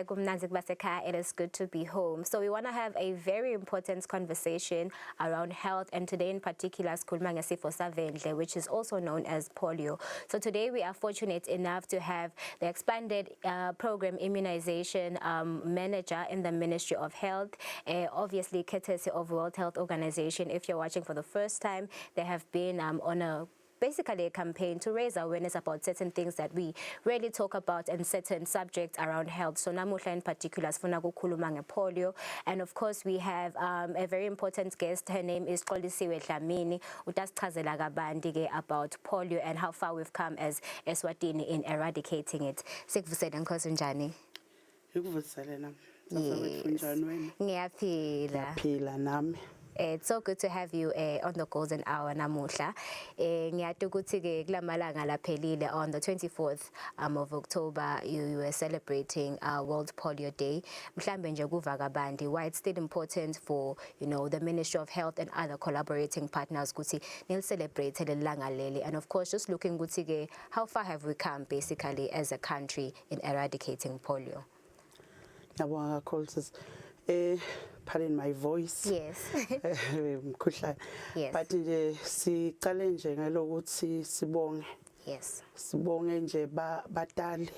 Kumnandzi kuba sekhaya. It is good to be home. So we want to have a very important conversation around health, and today in particular sikhuluma ngesifo savendle, which is also known as polio. So today we are fortunate enough to have the expanded program immunization manager in the Ministry of Health, obviously courtesy of World Health Organization. If you're watching for the first time, they have been on a basically a campaign to raise awareness about certain things that we rarely talk about and certain subjects around health. So namuhla in particular sifuna ukukhuluma ngepolio, and of course we have a very important guest. Her name is Xolisiwe Dlamini. Utasichazela kabanti ke about polio and how far we've come as Eswatini in eradicating it. Sikuvusele, Nkosi, njani? Ngikuvusele nami. Sasawethu, njani wena? Ngiyaphila. Phila nami. It's so good to have you on the Golden Hour namuhla. Ngiyati ukuthi ke kulamalanga laphelile, on the 24th of October, you were celebrating World Polio Day. Mhlambe nje kuva kabanti why it's still important for the Ministry of Health and other collaborating partners ukuthi nil celebrate lelanga leli, and of course just looking ukuthi ke how far have we come basically as a country in eradicating polio. Ngiyabonga kakhulu, sis. Pardon my voice. Mkhuhlane. But nje sicale nje ngelokuthi sibonge. Sibonge nje ba batali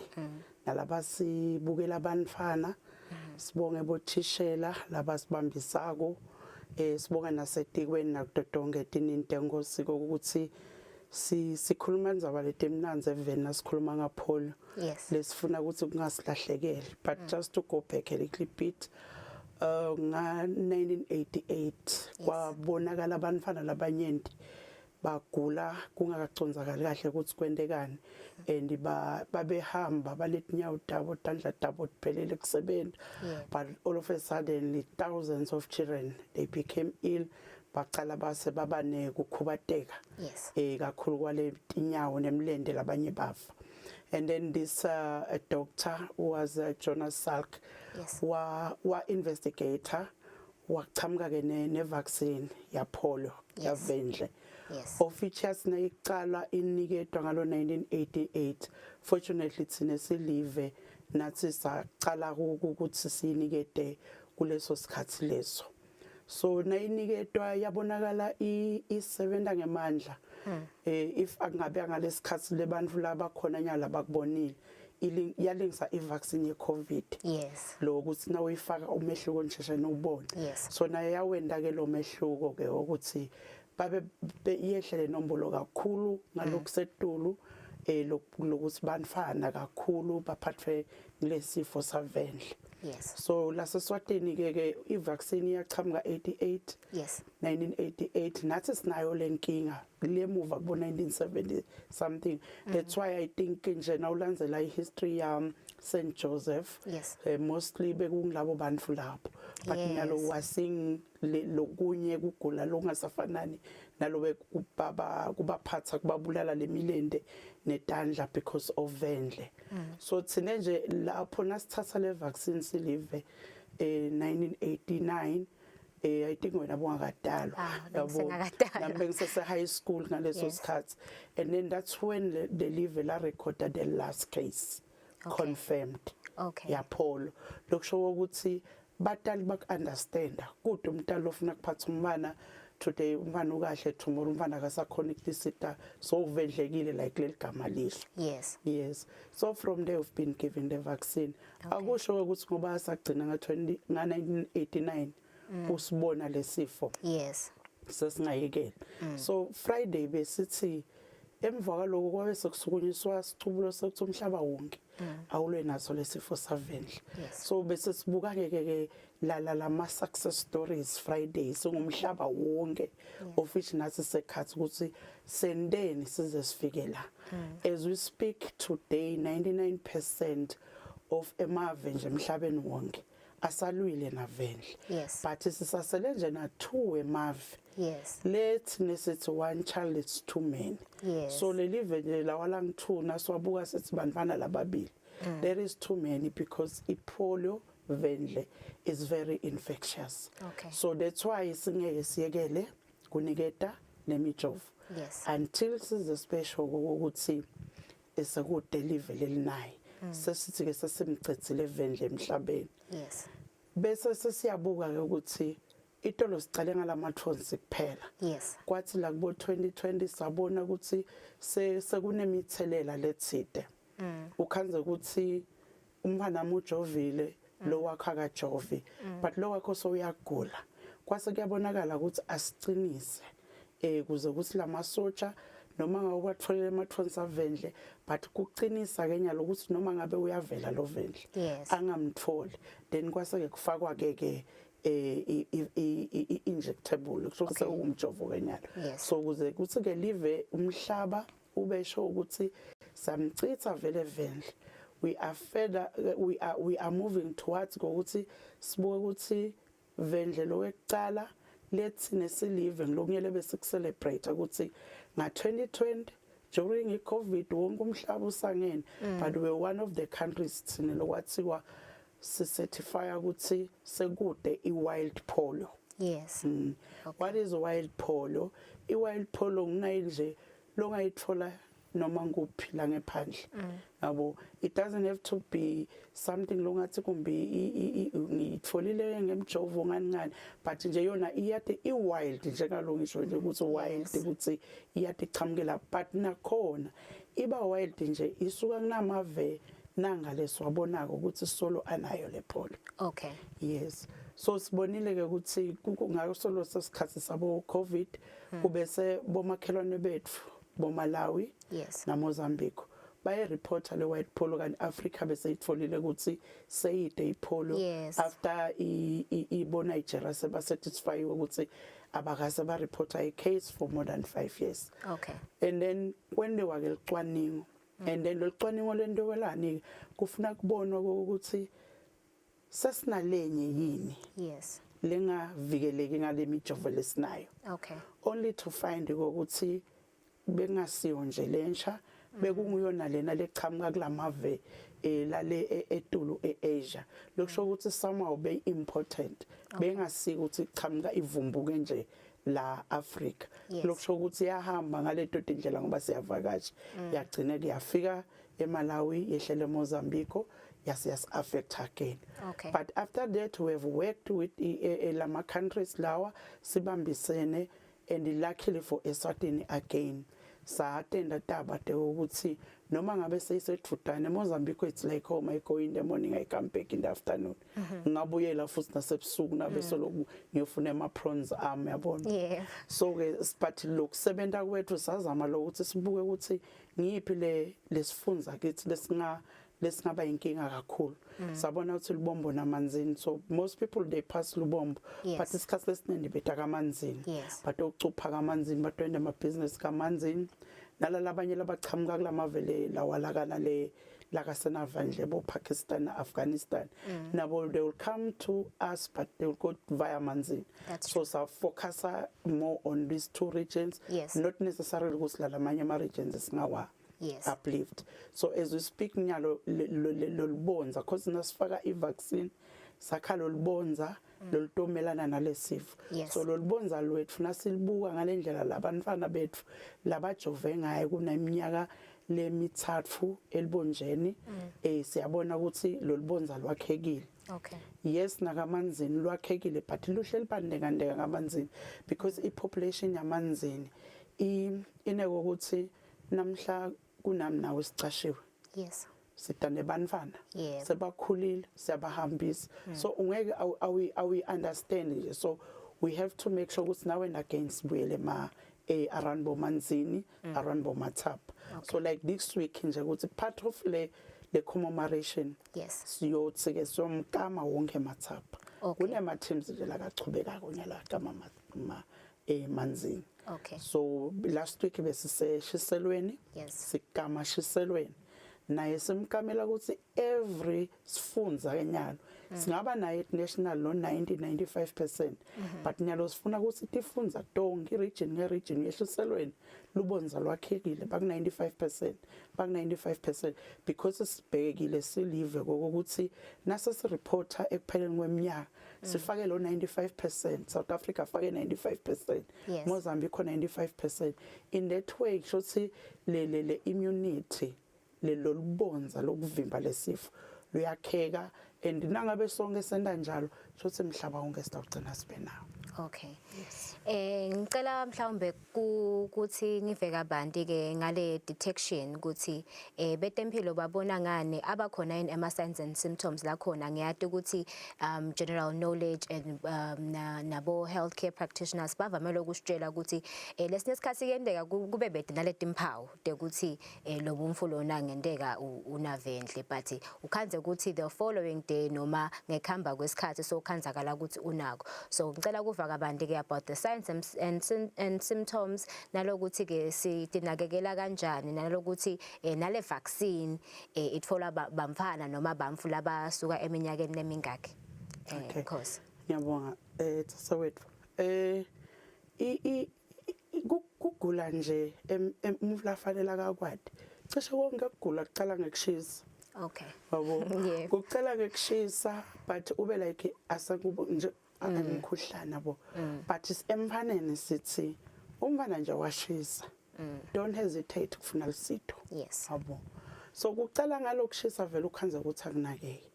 nalabasibukela abantwana. Sibonge bothishela labasibambisako. Sibonge nasetikweni nakudotonke tinintengo siko ukuthi si sikhuluma indzaba letimnandzi eveni nasikhuluma ngapolio. Lesifuna ukuthi kungasilahlekeli, but just to go back a little bit, nga 1988 kwabonakala abantwana labanyenti bagula kungakacondzakali kahle ukuthi kwentekani, and ba babehamba baletinyawo tabo, tandla tabo tiphelele kusebenta. But all of a sudden thousands of children, they became ill, bacala base baba nekukhubateka kakhulu kwale tinyawo nemlente, labanye bafa. And then this a doctor who was Jonas Salk wa investigator, wachamuka ke ne vaccine ya polio, yavendle, of which yasina iniketwa ngalo 1988. Fortunately thina silive nathi saqala ukuthi sinikete kuleso sikhathi leso. So nayiniketwa yabonakala isebenza ngemandla. If akungabe ngalesikhathi lebantu labakhona nyala bakubonile, yalingisa ivaccine yeCovid, lo ukuthi na uyifaka umehluko nje nobona. So naye yawenda ke lo mehluko ke ukuthi babe yehle le nombolo kakhulu ngalokusetulu lokuthi banifana kakhulu baphathwe ngilesifo savendle. So laseswatini ke ivaccine iyachamuka 88, 1988. Nathi sinayo lenkinga lemuva kubo 1970 something. That's why I think nje nawulandzela ihistory ya St Joseph, mostly bekungilabo bantu lapho, but nyalo wasing lokunye kugula lokungasafanani nalobe kubaba kubaphatha kubabulala lemilende netandla because of vendle. So thine nje lapho nasithatha le vaccine silive 1989, I think wena bongakadalwa. Ah, bengisengakadalwa. Nami bengisese high school ngaleso sikhathi, and then that's when the live la recorded the last case confirmed yapolio. Lokusho ukuthi batali baku understand kude umntalo ofuna kuphatha umntwana today, umntwana ukahle, tomorrow umntwana akasakhona ukulisita, so uvendlekile, like leli gama lisho. Yes, so from there we've been given the vaccine. Akusho ukuthi ngoba sagcina nga 20 nga 1989 usibona lesifo sesingayekela. So Friday besithi emva kwaloko kwabe sekusukunyiswa sicubulo sokuthi umhlaba wonke awulwe naso lesifo savendle. So bese sibuka ke ke la lama success stories Friday singumhlaba wonke, of which nathi sekhathi ukuthi sendeni size sifike la. As we speak today, 99% of emave nje emhlabeni wonke asalwile navendle, but sisasele nje na two emave. Lethi nesithi one child is too many. So leli nje lawa lang two nasiwabuka sithi bantwana lababili, there is too many because ipolio vendle is very infectious. So that's why singeke siyekele kuniketa nemijovo until size special ukuthi esekude live lelinayi. Sesithi ke sesimcedzile evendle emhlabeni. Yes. Bese sesiyabuka ke ukuthi itolo sicale ngalamathonsi kuphela. Yes. Kwathi la kubo 2020 sabona ukuthi sekunemthelela letsite. Ukhanze ukuthi umfana mujovile, lo wakho akajovi, but lo wakho sowuyagula. Kwase kuyabonakala ukuthi asicinise kuze ukuthi lamasotsha noma ngabe watholele amathonsi avendle, but kuqinisa ke nyalo ukuthi noma ngabe uyavela lo vendle angamtholi. Then kwase ke kufakwa ke i-injectable, kusho ukuthi umjovo ke nyalo. So ukuze kuthi ke live umhlaba ubesho ukuthi samcitha vele vendle, we are further we are moving towards ukuthi sibuke ukuthi vendle lo wekucala lethi nesilive ngilokunyele bese kucelebrate ukuthi nga 2020 during iCovid wonke umhlaba usangene, but we were one of the countries thina lokwathiwa sicertify ukuthi sekude iwild polio. What is wild polio? I-wild polio ngunayi nje longayithola noma nguphi la ngephandle, yabo. It doesn't have to be something longathi kumbi ngiyitholile ngemjovo, ngani ngani, but nje yona iyade i-wild, njengalo ngisho nje ukuthi wild, ukuthi iyade ichamukela, but nakhona iba wild nje isuka kunamave nangalesiwabonako ukuthi solo anayo le polio. Yes, so sibonile ke ukuthi ngako solo sesikhathi sabo COVID kubese bomakhelwane bethu boMalawi naMozambique baye reporta le wild polio, kanti Africa bese itfolile ukuthi seyide ipolio after ibo Nigeria seba satisfy ukuthi abakase ba reporta a case for more than 5 years. And then kwendiwa ke licwaningo, and then lolicwaningo lentowelani kufuna kubonwa ukuthi sesinalenye yini lengavikeleki ngale mijovo lesinayo, only to find ukuthi bengasiyo nje lensha, bekunguyona lena lechamuka kulamave lale etulu eAsia. Lokusho ukuthi somehow be important, bengasiki ukuthi ichamuka ivumbuke nje la Africa. Lokusho ukuthi yahamba ngaleto tindlela ngoba siyavakasha, yagcina kuyafika eMalawi, yehlele eMozambique, yase yas affect again. But after that we have worked with lama countries lawa sibambisene, and luckily for Eswatini again satenda taba de ukuthi noma ngabe seyisedvudane eMozambique, it's like home. I go in the morning, I come back in the afternoon. Ngabuyela futhi nasebusuku nabe soloku ngiyofuna ama prawns ami, yabona. So ke but lokusebenta kwethu sazama lokuthi sibuke ukuthi ngiyiphi le lesifundza kithi lesingaba inkinga kakhulu. Sabona ukuthi Lubombo naManzini. So most people, they pass Lubombo, but isikhathi lesiningi beta kaManzini, but ucupha kaManzini, batwenda ama business kaManzini nalalabanye labachamuka kulamavele lawalakana le lakasenavandle bo Pakistan na Afghanistan, nabo they will come to us, but they will go via Manzini. That's So sa focus more on these two regions, not necessarily ukuthi lamanye ama regions singawa uplift. So as we speak nyalo lolubonza, cause nasifaka i-vaccine sakha lolubonza lolutomelana nalesifo. So lolubonza lwethu nasilibuka ngalendlela labantwana bethu labajove ngayo kuneminyaka lemithathu elibonjeni, siyabona ukuthi lolubonza lwakhekile. Yes, nakaManzini lwakhekile, but luhle libandekandeka kaManzini because i-population yaManzini ineko ukuthi namhla kunami nawe sicashiwe, sidane bantwana, sebakhulile, siyabahambisa, so ungeke awu understand nje. So we have to make sure ukuthi now and again sibuyele ma around boManzini, around boMathapha. So like this week nje ukuthi part of le commemoration, siyothi ke siyomkama wonke Mathapha. Kunema teams nje la kachubeka konyala kama ma eManzini. So last week besiseshiselweni, sikama Shiselweni naye, simkamela ukuthi every sifundza kenyalo singaba naye national no 90 95%, but nyalo sifuna ukuthi tifundza tonke, region nge region yehliselweni lubonza lwakhekile baku 95%, baku 95%, because sibhekile silive kokuthi nase sireporta ekupheleni kweminyaka sifake lo 95%, South Africa fake 95%, Mozambique 95%. In that way kusho ukuthi le immunity Lelo lubonza lokuvimba lesifo luyakheka, and nangabe sonke senta njalo, shothi mhlaba wonke sitawugcina sibe nawo. Okay. Ngicela mhlawumbe ukuthi ngive kabanti ke ngale detection, ukuthi betempilo babona ngani, abakhona yini ama signs and symptoms la khona. Ngiyati ukuthi general knowledge and na, nabo healthcare practitioners bavamele ukusitshela ukuthi lesinye isikhathi kuyenteka kube bede naletimphawu tekuthi lo bumfu lona ngenteka unavendle, but ukhandze ukuthi the following day noma ngekhamba kwesikhathi sokhanzakala ukuthi unako. So ngicela kuva kabanti ke about the signs and symptoms, nalokuthi ke sitinakekela kanjani, nalokuthi nale vaccine itfolwa bamfana noma bamfu labasuka eminyakeni lemingakhi? Okay. Nkosi. Ngiyabonga, tsasawethu. I i i- kugula nje umuntu lafanele akakwadi, cishe konke ukugula kucala ngekushisa. Yabo? Yeah. Kucala ngekushisa, but ube like asekubo nje umkhuhlane, yabo, but emfaneni sithi umfana nje washisa, don't hesitate kufuna lusito. Yabo, so kucala ngalokushisa, vele ukhandza ukuthi akunakeki,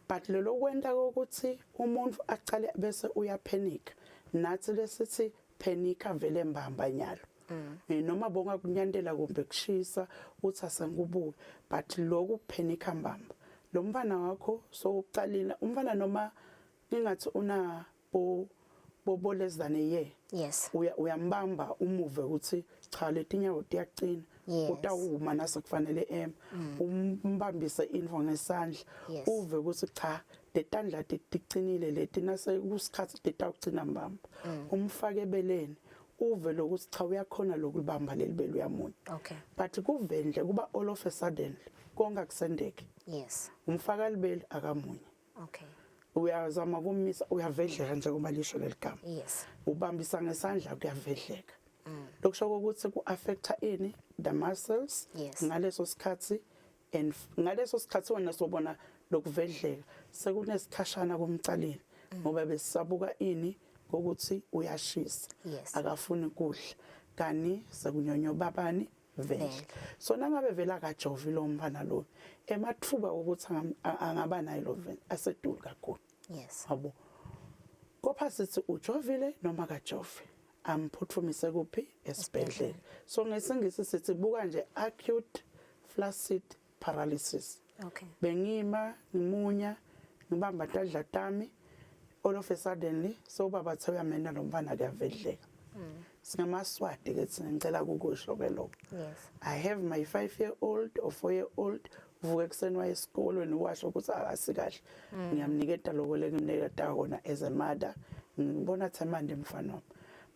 but lelo kwenta ukuthi umuntu aqale bese uyapanica, nathi lesithi panica vele mbamba nyalo. Noma bonga kunyantela kumbe kushisa, uthi asengikubuke, but lokhu kupanica mbamba lo mfana wakho sowucalile, umfana noma ngingathi una bo less than a year, uyambamba umuve ukuthi cha, letinyawo tiyaqina, utawuma nase kufanele ema, umbambise info ngesandla, uve ukuthi cha, letandla ticinile leti, nase kusikhathi titawugcina mbamba, umfake ebeleni, uve lokuthi cha, uyakhona lokulibamba leli bele, uyamunya. But kuvendle kuba all of a sudden, konke akusendeke. Umfaka libele, akamunye. Uyazama kumisa, uyavedleka njengoba lisho leli gama. Ubambisa ngesandla, kuyavedleka. Lokusho ukuthi ku-affecta ini? The muscles. Ngaleso sikhathi, and ngaleso sikhathi wena sobona lokuvedleka sekunesikhashana kumcaleni, ngoba besisabuka ini ukuthi uyashisa, akafuni kudla, kani sekunyonyoba bani? Vele. Vele. So nangabe vele akajovi lo mfana lo, emathuba ukuthi angaba nayo lo vele asedulu kakhulu. Yabo, kopha sithi ujovile noma kajovi, amphuthumise kuphi? Esibhedlela. So ngesingisi sithi buka nje acute flaccid paralysis. Bengima, ngimunya, ngibamba tandla tami, all of a suddenly so baba the uyamena lo mfana, kuyavedleka. Singamaswati ke thina, ngicela kukusho ke lokho. I have my 5 year old or 4 year old, uvuka ekuseni waye esikolweni, washo ukuthi akasikahle, ngiyamniketa lokho lengimniketa kona as a mother, ngibona themande mfana wami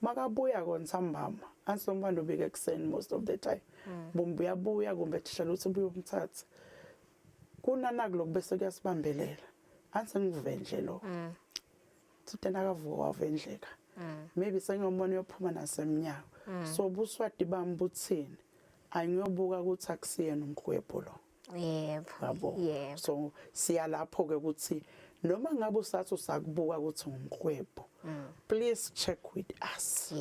makabuya konsambama, ansi lo mfana ubika ekuseni most of the time, bumbe uyabuya kumbe thisha luthi ubuye umthathe, kunanaku lokhu bese kuyasibambelela, ansi ngivendle lo thina nakavuka wavendleka, maybe sengiyomona uyophuma nasemnyango. So buswati bami buthini? Angiyobuka ukuthi akusiyena umkhwebho lo. Yabo? So siya lapho ke ukuthi noma ngabe usathi usakubuka ukuthi ngumkhwebho, please check with us.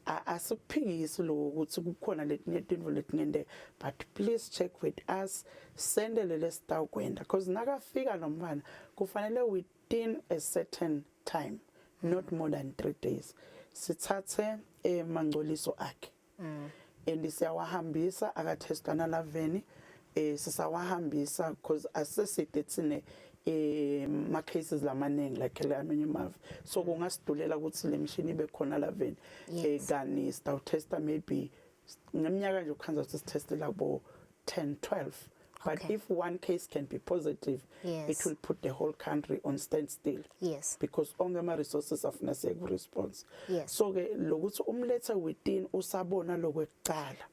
Asikuphikisi lokho ukuthi kukhona letinye tintfo letingenteka, but please check with us, sendele lesitawukwenda, because nakafika lo mfana kufanele within a certain time, not more than 3 days, sithathe emangcoliso akhe and siyawahambisa, akathestwa nalaveni, sisawahambisa because aseside thine ma cases lamaningi like la amanye amave, so kungasidulela ukuthi le mshini ibe khona laveni. Kani sitawutesta maybe ngeminyaka nje ukhanza ukuthi sitestela kubo 10 12, but if one case can be positive, it will put the whole country on standstill because onke ama resources afuna siye ku response. So ke lokuthi umlethe within usabona lokwekucala,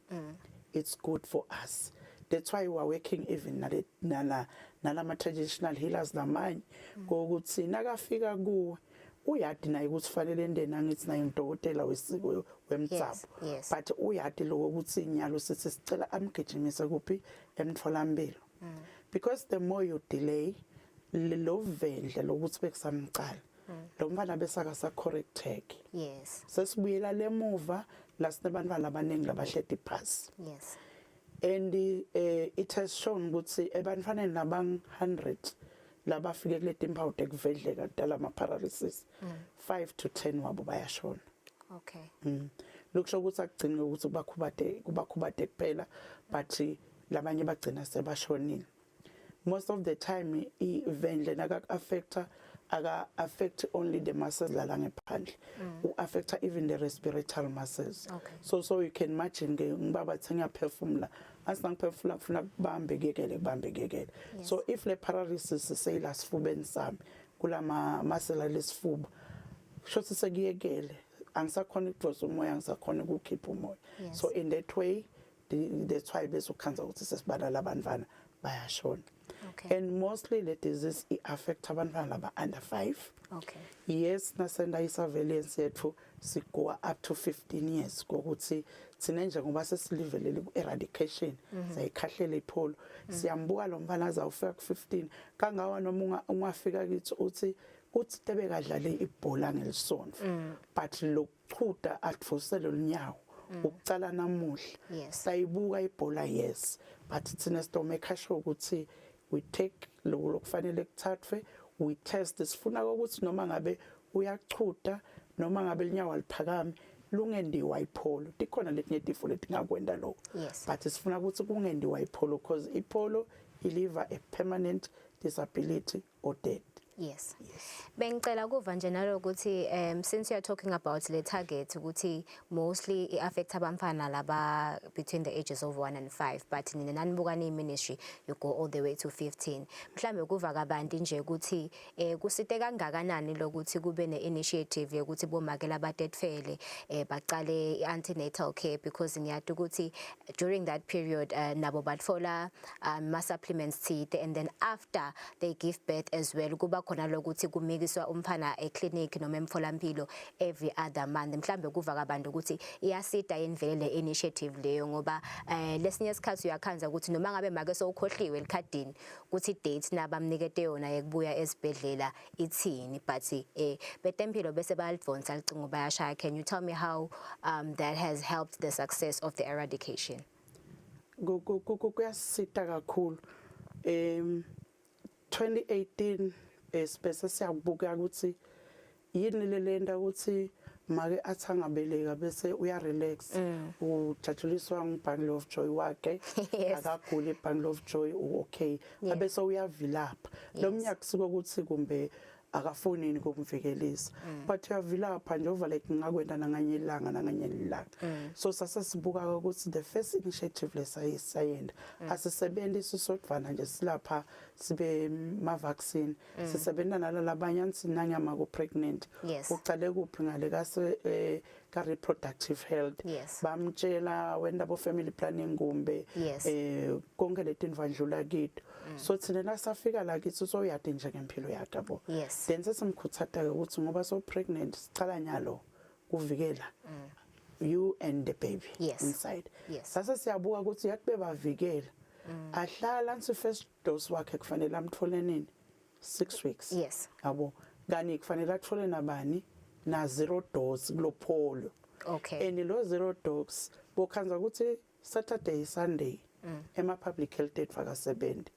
it's good for us. That's why we are working even nale nala nalama traditional healers lamanye, kokuthi nakafika kuwe uyadi naye ukuthi fanele endeni, angithi naye ngidokotela wesiko wemtsapo, but uyadi lokho ukuthi inyalo sithi sicela amgijimise kuphi? Emtholampilo, because the more you delay, lo vendle lokuthi bekusamcala lo mfana bese akasa correcteke. Sesibuyela lemuva la sinabantwana abaningi labahleti phasi. And it has shown ukuthi ebantwaneni labang 100 labafike kule timpawu tekuvedleka talama paralysis, 5 to 10 wabo bayashona. Lokusho ukuthi akugcini ukuthi kubakhubate kuphela, but labanye bagcina sebashonile. Most of the time ivendle naka affecta, aka affect only the muscles la ngephandle, u affecta even the respiratory muscles. So you can imagine ke, ngibaba thi ngiyaphefumula, asingiphefumula, kufuna kubambe kuyekele, kubambe kuyekele. So if le paralysis seyila sifubeni sami, kulama muscle lesifuba, shothi sekuyekele, angisakhona ukudonsa umoya, angisakhona ukukhipha umoya. So in that way, that's why bese ukhanza ukuthi sesibala labantwana bayashona. And mostly le disease i-affect abantwana laba under 5. Yes, nasenda i-surveillance yethu sigoa up to 15 years, kokuthi thina nje ngoba sesilivelele ku-eradication, sayikhahlela ipolio, siyambuka lo mfana azawufika ku-15 kangawa, noma ungafika kithi uthi kuthi tebekadlale ibhola ngelisonto, but lokuchuda advosele lunyawo ukucala namuhla. Sayibuka ibhola, yes, but thina sito make sure ukuthi we take lokho lokufanele kuthathwe, we test. Sifuna ukuthi noma ngabe uyachuda, noma ngabe linyawo aliphakami, lungendiwa ipolio. Tikhona letinye tifo letingakwenda lokho, but sifuna ukuthi kungendiwa ipolio, because ipolio i-leave a permanent disability or death. Yes. Bengicela kuva nje nalokuthi since you are talking about le target ukuthi mostly i-affect abantwana laba between the ages of 1 and 5, but nina nanibuka ni ministry, you go all the way to 15. Mhlambe kuva kabanti nje ukuthi kusite kangakanani lokuthi kube ne-initiative yokuthi bomake labatetfele bacale i-antenatal care, because ngiyati ukuthi during that period nabo batfola ma supplements thite, and then after they give birth as well kuba khona lokuthi kumikiswa umfana eclinic noma emtholampilo every other month. Mhlambe kuva kabantu ukuthi iyasita yini vele le initiative leyo, ngoba lesinye isikhathi uyakhanza ukuthi noma ngabe make sowukhohliwe elikhadini ukuthi date nabamnikete yona yekubuya esibhedlela ithini, but betempilo bese bayalidonsa licingo, bayashaya. Can you tell me how that has helped the success of the eradication? Kuyasita kakhulu. 2018 sibese siyakubuka ukuthi yini lelenda ukuthi make athi angabeleka bese uya relax, ujatshuliswa ngibundle of joy wakhe, akaguli, bundle of joy okay, abese uyavilapha lo mnyaka. Siko ukuthi kumbe akafuni yini ukumvikelisa, but uyavilapha nje over like ngakwenda nanganye ilanga nanganye ilanga. So sase sibuka ukuthi the first initiative lesayenda, asisebenzi sisodvana nje silapha sibe ma vaccine, sisebenza nalalabanye ansinanyama ku pregnant, ucale kuphi ngale kase ka reproductive health, bamtshela wenda bo family planning kumbe konke letinvandlula kithi. So thina nasafika la kithi, soyade nje ngempilo yakhe yabo. Then sesimkhuthatha ukuthi ngoba so pregnant, sicala nyalo kuvikela you and the baby inside. Sase siyabuka ukuthi yathi bebavikela ahlala nsi first dose wakhe kufanele amthole nini? 6 weeks. Yabo, kani kufanele athole nabani na zero dose kulo polio. And lo zero dose bokhanza ukuthi Saturday, Sunday ema public health ethu akasebenzi.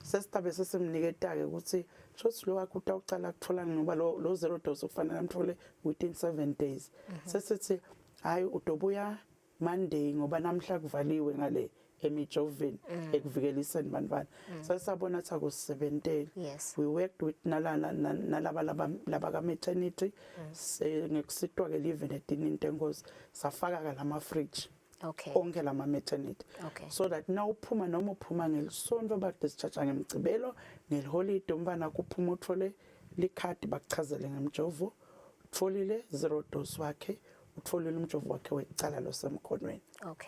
Sesitabe sesimniketa ke ukuthi shothi lo wakho utawucala kuthola, ngoba lo zero dose kufanele amthole within 7 days. Sesithi hayi, udobuya Monday ngoba namhla kuvaliwe ngale emijoveni ekuvikeliseni bantwana. Sasabona ukuthi akusebenteli. We worked with nalana nalaba laba ka maternity, ngekusitwa ke live netinini tenkosi, safaka ka lama fridge onke lama maternity, so that now uphuma noma uphuma ngelisonto, bakudischarge ngemgcibelo, ngeliholide umntwana kuphuma uthole likhadi, bakuchazele ngemjovo, utfolile zero dose wakhe, utfolile umjovo wakhe wekucala losemkhonweni.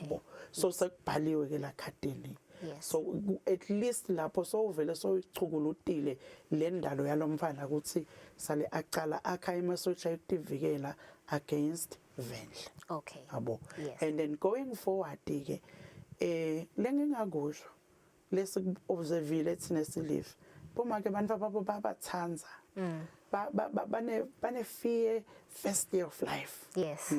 Bo, so sekubhaliwe ke la khadini. So at least lapho sowuvele soyichukulutile le ndalo yalomfana ukuthi sale acala akha emasosha ekuvikela against vendle. Yabo. And then going forward ke, lengingakusho lesi observile thina silive, bomake abantu babo babathanza. Bane bane fear first year of life. Yes,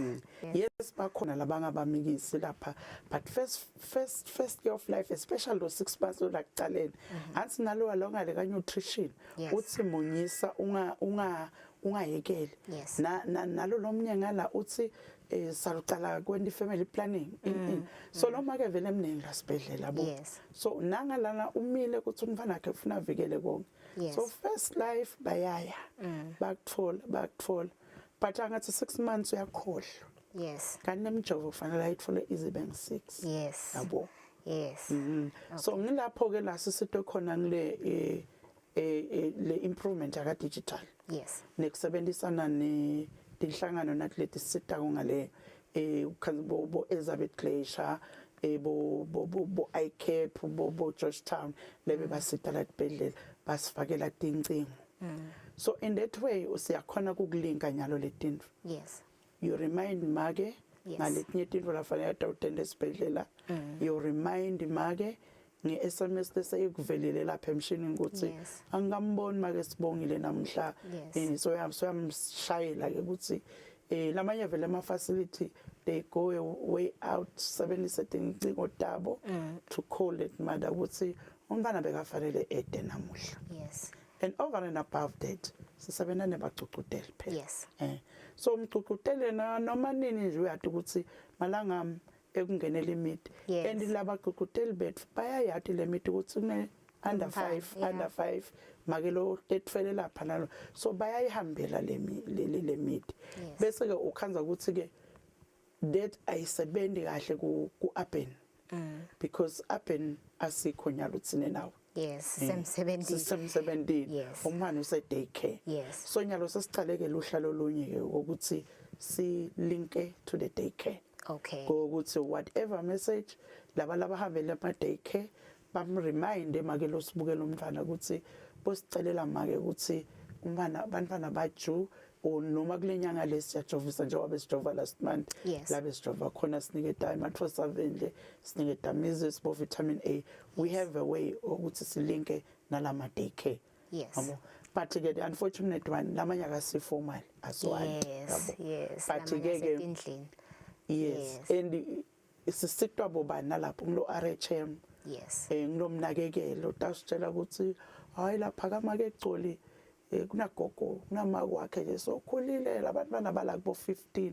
bakhona labangabamikisi lapha, but first year of life, especially lo 6 months lakucaleni, ansi nalo lo ngale ka nutrition, uthi munyisa, unga ungayekeli. Na nalo lomnye ngala uthi salucala kwenti family planning in. So lo make vele emningi la sibhedlela bo. So nangalana umile ukuthi umfana wakhe ufuna avikele konke. So first life bayaya, bakuthola bakuthola, but angathi 6 months uyakhohlwa. Kanti nemjovo kufanele ayithole izibe ngi6. Yabo. So ngilapho ke la sisito khona ngile le improvement yaka digital nekusebenzisana ne tinhlangano nathi leti sitako ngale bo Elizabeth Glaser, bo ICAP, bo Georgetown, lebe basita la tibhedlela basifakela tincingo. So in that way usiyakhona ukulinka nyalo letinto. You remind make ngaletinye tintfo lafanele atawutenda esibhedlela. You remind make nge-SMS leseyikuvelile lapha emshinini ukuthi angikamboni make sibongile namhla. So soyamshayela ke ukuthi lamanye vele ama facility, they go a way out, sebenzise tincingo tabo to call it mother ukuthi umntwana bekafanele ede namuhla. And over and above that, sisebenza nebagcugcuteli phela. So umgcugcutele na noma nini nje uyati ukuthi malanga ekungenela imiti and labagcugcuteli bethu bayayati le miti ukuthi kune under Umntwana, 5, under 5 make lo letfele lapha nalo, so bayayihambela le miti. Bese ke ukhanza ukuthi ke that ayisebenzi kahle ku urban because urban asikho nyalo thine nawe. Yes, semsebentini. Sisemsebentini. Umntwana use daycare. So nyalo sesicaleke luhlalo olunye ke ukuthi si linke to the daycare ukuthi whatever message laba labahambele ama daycare bam remind make lo sibukela umntwana ukuthi bosicelela make ukuthi umntwana, abantwana baju or noma kulenyanga lesiyajovisa njengoba besijova last month. La besijova khona siniketa ama-Trosavendle, siniketa measles, bo vitamin A. We have a way ukuthi silinke nalama daycare. Yabo, but ke the unfortunate one, lamanye akasi-formal, asiwadi. But Lamanye ke asetindlini. Yes. And sisitwa bobani nalapho ngilo RHM, ngilomnakekelo utasitshela ukuthi hayi, lapha kamake egcoli kunagogo, kunamake wakhe nje sokhulile, labantwana bala kubo 15.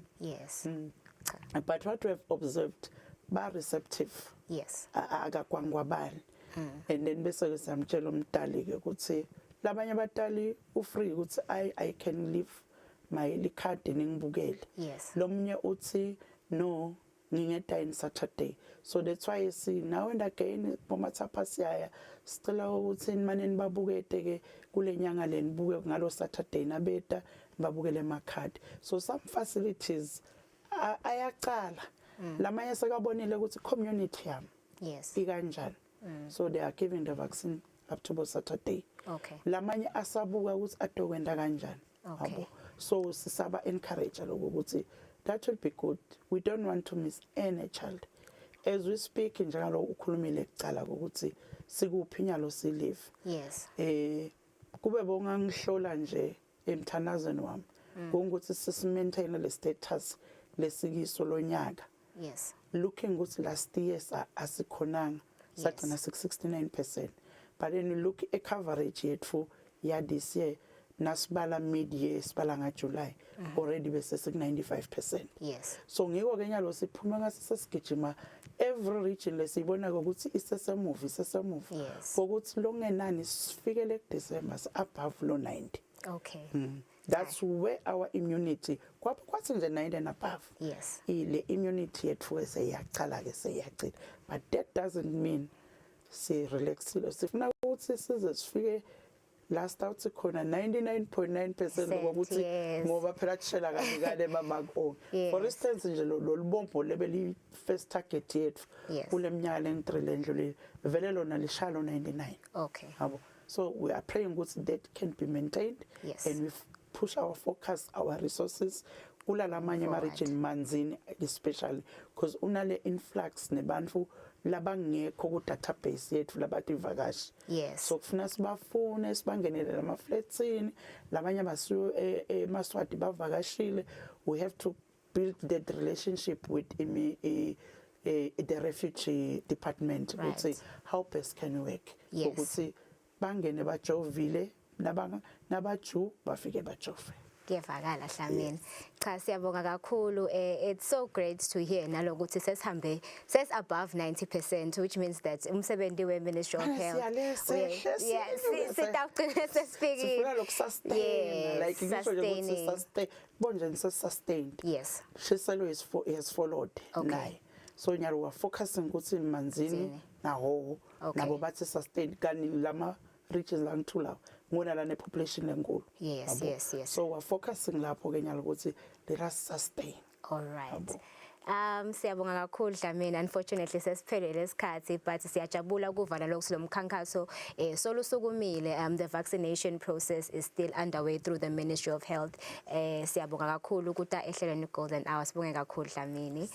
But what we have observed, ba receptive. Akakwangwabani. And then bese ke siyamtshela umdali ke ukuthi labanye abatali ufree ukuthi I can leave my likhadi ningibukele. Lomunye uthi no, ngingeda in Saturday. So that's why see now and again bomathapha siyaya sicela ukuthi nimane nibabukete ke kule nyanga lenibuke ngalo Saturday nabeta babukele emakhadi. So some facilities ayacala, lamanye sekabonile ukuthi community yami ikanjani, so they are giving the vaccine up to bo Saturday. Lamanye asabuka ukuthi adokwenda kanjani. Yabo, so sisaba encourage lokho ukuthi that will be good. We don't want to miss any child. As we speak, njalo ukhulumile kucala ukuthi sikuphi nyalo silive, kube bongangihlola nje emthandazweni wami ngokuthi sisimaintain le status lesikiso lonyaka, looking ukuthi last year asikhonanga, sagcina 69%, but then you look e coverage yethu ya this year, nasibala mid year, sibala nga July, already bese siku 95%. So ngiko ke nyalo siphuma ngase sesigijima every region lesiyibona ukuthi isesemuva, isesemuva, ukuthi longenani sifikele ku December above lo 90. That's where our immunity kwapho kwathi nje 90 and above, ile immunity yethu seyiyacala ke, seyiyacina, but that doesn't mean si relaxile. Sifuna ukuthi size sifike last out khona 99.9% ngokuthi ngoba phela kushela kahle kale mama onke. For instance nje lo lubombo lebeli first target yethu kuleminyaka leng3 lendlulile, vele lona lishalo 99. Yabo, so we are praying ukuthi that can be maintained and we push our focus, our resources kula lamanye ama Forward. region, Manzini especially, because unale influx nebantu. Labangekho ku database yethu labativakashi. So kufuna sibafune, sibangenele lamafletsini, labanye basuke eMaswati bavakashile. We have to build that relationship with the refugee department ukuthi how best can we work ukuthi bangene bajovile, nabanga nabaju bafike bajove. Kuyevakala, Dlamini. Cha, siyabonga kakhulu. It's so great to hear nalokuthi sesihambe ses above 90%, which means that umsebenzi we Ministry of Health Siyale sehle. Yeah, sitawugcina sesifikile. Sifuna lokusustain, like ngisho nje ukuthi sustaining. Sustain bonje nje, sustained. Shiselweni has followed naye, so nyalo we are focusing ukuthi Manzini Manzini. naHhohho nabo bathi sustain, kani lama regions la ngithula ngona la ne population lenkulu. Yabo. So we are focusing lapho ke nyalo ukuthi let us sustain. All right. Yabo. Siyabonga kakhulu, Dlamini. Unfortunately sesiphelele isikhathi, but siyajabula ukuvala lokhu lo mkhankaso solusukumile. The vaccination process is still underway through the Ministry of Health. Siyabonga kakhulu ukuta ehlelweni Golden Hour. Sibonge kakhulu, Dlamini.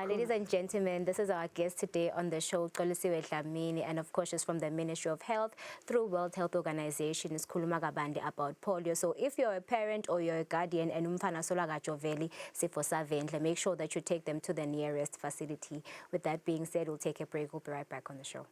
Ladies and gentlemen, this is our guest today on the show, Xolisiwe Dlamini, and of course she's from the Ministry of Health through World Health Organization. Sikhuluma kabanti about polio. So if you're a parent or you're a guardian and umfana solo akajoveli sifo savendle, make sure that you take them to the nearest facility. With that being said, we'll take a break. We'll be right back on the show.